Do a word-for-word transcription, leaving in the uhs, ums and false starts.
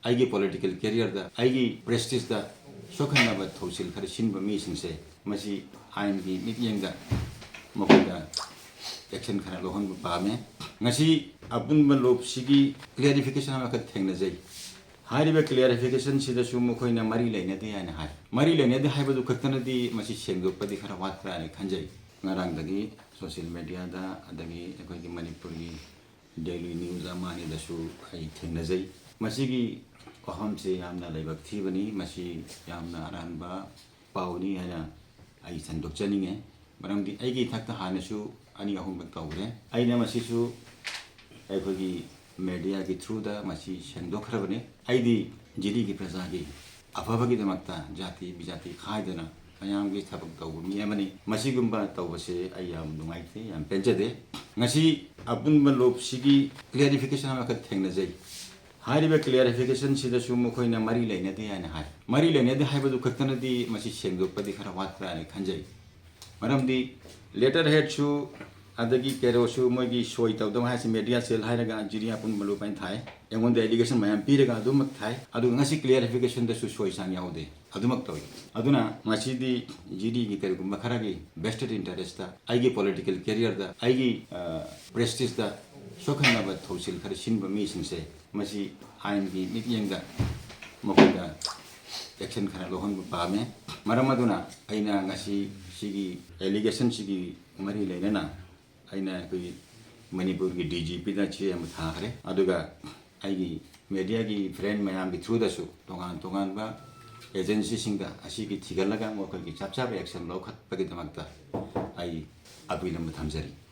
ꯑꯩꯒꯤ ꯄꯣꯂꯤꯇꯤꯀꯦꯜ ꯀꯦꯔꯤꯌꯔꯗ, ꯑꯩꯒꯤ ꯄ꯭ꯔꯦꯁꯇꯤꯖꯇ ꯁꯣꯛꯍꯟꯅꯕ ꯊꯧꯁꯤꯜ ꯈꯔ ꯁꯤꯟꯕ ꯃꯤꯁꯤꯡꯁꯦ, ꯃꯁꯤ ꯑꯥꯏꯟꯒꯤ ꯃꯤꯠꯌꯦꯡꯗ ꯃꯈꯣꯏꯗ ꯑꯦꯛꯁꯟ ꯈꯔ ꯂꯧꯍꯟꯕ ꯄꯥꯝꯃꯦ꯫ ꯉꯁꯤ ꯑꯄꯨꯟꯕ ꯂꯣꯛꯁꯤꯒꯤ ꯀ꯭ꯂꯦꯔꯤꯐꯤꯀꯦꯁꯟ ꯑꯃꯈꯛ ꯊꯦꯡꯅꯖꯩ꯫ ꯍꯥꯏꯔꯤꯕ ꯀ꯭ꯂꯦꯔꯤꯐꯤꯀꯦꯁꯟꯁꯤꯗꯁꯨ ꯃꯈꯣꯏꯅ ꯃꯔꯤ ꯂꯩꯅꯗꯦ ꯍꯥꯏꯅ ꯍꯥꯏ꯫ ꯃꯔꯤ ꯂꯩꯅꯗꯦ ꯍꯥꯏꯕꯗꯨ ꯈꯛꯇꯅꯗꯤ ꯃꯁꯤ ꯁꯦꯡꯗꯣꯛꯄꯗꯤ ꯈꯔ ꯋꯥꯠꯄ꯭ꯔꯥ ꯍꯥꯏꯅ ꯈꯟꯖꯩ꯫ ꯉꯔꯥꯡꯗꯒꯤ ꯁꯣꯁꯤꯌꯦꯜ ꯃꯦꯗꯤꯌꯥꯗ, ꯑꯗꯒꯤ ꯑꯩꯈꯣꯏꯒꯤ ꯃꯅꯤꯄꯨꯔꯒꯤ ꯗꯦꯂꯤ ꯅ꯭ꯌꯨꯁ ꯑꯃ ꯑꯅꯤꯗꯁꯨ ꯑꯩ ꯊꯦꯡꯅꯖꯩ꯫ ꯃꯁꯤꯒꯤ ꯋꯥꯐꯝꯁꯤ ꯌꯥꯝꯅ ꯂꯥꯏꯕꯛ ꯊꯤꯕꯅꯤ꯫ ꯃꯁꯤ ꯌꯥꯝꯅ ꯑꯔꯥꯟꯕ ꯄꯥꯎꯅꯤ ꯍꯥꯏꯅ ꯑꯩ ꯁꯟꯗꯣꯛꯆꯅꯤꯡꯉꯦ꯫ ꯃꯔꯝꯗꯤ ꯑꯩꯒꯤ ꯏꯊꯛꯇ ꯍꯥꯟꯅꯁꯨ ꯑꯅꯤ ꯑꯍꯨꯝꯂꯛ ꯇꯧꯈ꯭ꯔꯦ꯫ ꯑꯩꯅ ꯃꯁꯤꯁꯨ ꯑꯩꯈꯣꯏꯒꯤ ꯃꯦꯗꯤꯌꯥꯒꯤ ꯊ꯭ꯔꯨꯗ ꯃꯁꯤ ꯁꯦꯡꯗꯣꯛꯈ꯭ꯔꯕꯅꯤ꯫ ꯑꯩꯗꯤ ꯖꯤꯔꯤꯒꯤ ꯄ꯭ꯔꯖꯥꯒꯤ ꯑꯐꯕꯒꯤꯗꯃꯛꯇ ꯖꯥꯇꯤ ꯕꯤꯖꯥꯇꯤ ꯈꯥꯏꯗꯅ ꯃꯌꯥꯝꯒꯤ ꯊꯕꯛ ꯇꯧꯕ ꯃꯤ ꯑꯃꯅꯤ꯫ ꯃꯁꯤꯒꯨꯝꯕ ꯇꯧꯕꯁꯦ ꯑꯩ ꯌꯥꯝ ꯅꯨꯡꯉꯥꯏꯇꯦ, ꯌꯥꯝ ꯄꯦꯟꯖꯗꯦ꯫ ꯉꯁꯤ ꯑꯄꯨꯟꯕ ꯂꯣꯛꯁꯤꯒꯤ ꯀ꯭ꯂꯦꯔꯤꯐꯤꯀꯦꯁꯟ ꯑꯃꯈꯛ ꯊꯦꯡꯅꯖꯩ꯫ ꯍꯥꯏꯔꯤꯕ ꯀ꯭ꯂꯦꯔꯤꯐꯤꯀꯦꯁꯟꯁꯤꯗꯁꯨ ꯃꯈꯣꯏꯅ ꯃꯔꯤ ꯂꯩꯅꯗꯦ ꯍꯥꯏꯅ ꯍꯥꯏ꯫ ꯃꯔꯤ ꯂꯩꯅꯗꯦ ꯍꯥꯏꯕꯗꯨ ꯈꯛꯇꯅꯗꯤ ꯃꯁꯤ ꯁꯦꯡꯗꯣꯛꯄꯗꯤ ꯈꯔ ꯋꯥꯠꯄ꯭ꯔꯥ ꯍꯥꯏꯅ ꯈꯟꯖꯩ꯫ ꯃꯔꯝꯗꯤ ꯂꯦꯇꯔ ꯍꯦꯗꯁꯨ, ꯑꯗꯒꯤ ꯀꯩꯅꯣꯁꯨ, ꯃꯣꯏꯒꯤ ꯁꯣꯏ ꯇꯧꯗꯕ ꯍꯥꯏꯁꯦ ꯃꯦꯗꯤꯌꯥ ꯁꯦꯜ ꯍꯥꯏꯔꯒ ꯖꯤꯔꯤ ꯑꯄꯨꯟꯕ ꯂꯨꯞ ꯍꯥꯏꯅ ꯊꯥꯏ꯫ ꯑꯩꯉꯣꯟꯗ ꯑꯦꯂꯤꯒꯦꯁꯟ ꯃꯌꯥꯝ ꯄꯤꯔꯒ ꯑꯗꯨꯃꯛ ꯊꯥꯏ꯫ ꯑꯗꯨꯒ ꯉꯁꯤ ꯀ꯭ꯂꯦꯔꯤꯐꯤꯀꯦꯁꯟꯗꯁꯨ ꯁꯣꯏ ꯆꯥꯡ ꯌꯥꯎꯗꯦ, ꯑꯗꯨꯃꯛ ꯇꯧꯏ꯫ ꯑꯗꯨꯅ ꯉꯁꯤꯗꯤ ꯖꯤꯔꯤꯒꯤ ꯀꯔꯤꯒꯨꯝꯕ ꯈꯔꯒꯤ ꯚꯦꯁꯇꯦꯠ ꯏꯟꯇꯔꯦꯁꯇ, ꯑꯩꯒꯤ ꯄꯣꯂꯤꯇꯤꯀꯦꯜ ꯀꯦꯔꯤꯌꯔꯗ, ꯑꯩꯒꯤ, ꯑ, ꯄ꯭ꯔꯦꯁꯇꯤꯖꯇ ꯁꯣꯛꯍꯟꯅꯕ ꯊꯧꯁꯤꯜ ꯈꯔ ꯁꯤꯟꯕ ꯃꯤꯁꯤꯡꯁꯦ ꯃꯁꯤ ꯑꯥꯏꯟꯒꯤ ꯃꯤꯠꯌꯦꯡꯗ ꯃꯈꯣꯏꯗ ꯑꯦꯛꯁꯟ ꯈꯔ ꯂꯧꯍꯟꯕ ꯄꯥꯝꯃꯦ꯫ ꯃꯔꯝ ꯑꯗꯨꯅ ꯑꯩꯅ ꯉꯁꯤ ꯁꯤꯒꯤ ꯑꯦꯂꯤꯒꯦꯁꯟꯁꯤꯒꯤ ꯃꯔꯤ ꯂꯩꯅꯅ ꯑꯩꯅ ꯑꯩꯈꯣꯏꯒꯤ ꯃꯅꯤꯄꯨꯔꯒꯤ ꯗꯤ ꯖꯤ ꯄꯤꯗ ꯆꯦ ꯑꯃ ꯊꯥꯈ꯭ꯔꯦ꯫ ꯑꯗꯨꯒ ꯑꯩꯒꯤ ꯃꯦꯗꯤꯌꯥꯒꯤ ꯐ꯭ꯔꯦꯟ ꯃꯌꯥꯝꯒꯤ ꯊ꯭ꯔꯨꯗꯁꯨ ꯇꯣꯉꯥꯟ ꯇꯣꯉꯥꯟꯕ ꯑꯦꯖꯦꯟꯁꯤꯁꯤꯡꯗ ꯑꯁꯤꯒꯤ ꯊꯤꯒꯠꯂꯒ ꯃꯈꯣꯏꯒꯤ ꯆꯞ ꯆꯥꯕ ꯑꯦꯛꯁꯟ ꯂꯧꯈꯠꯄꯒꯤꯗꯃꯛꯇ ꯑꯩ ꯑꯄꯤꯜ ꯑꯃ ꯊꯝꯖꯔꯤ꯫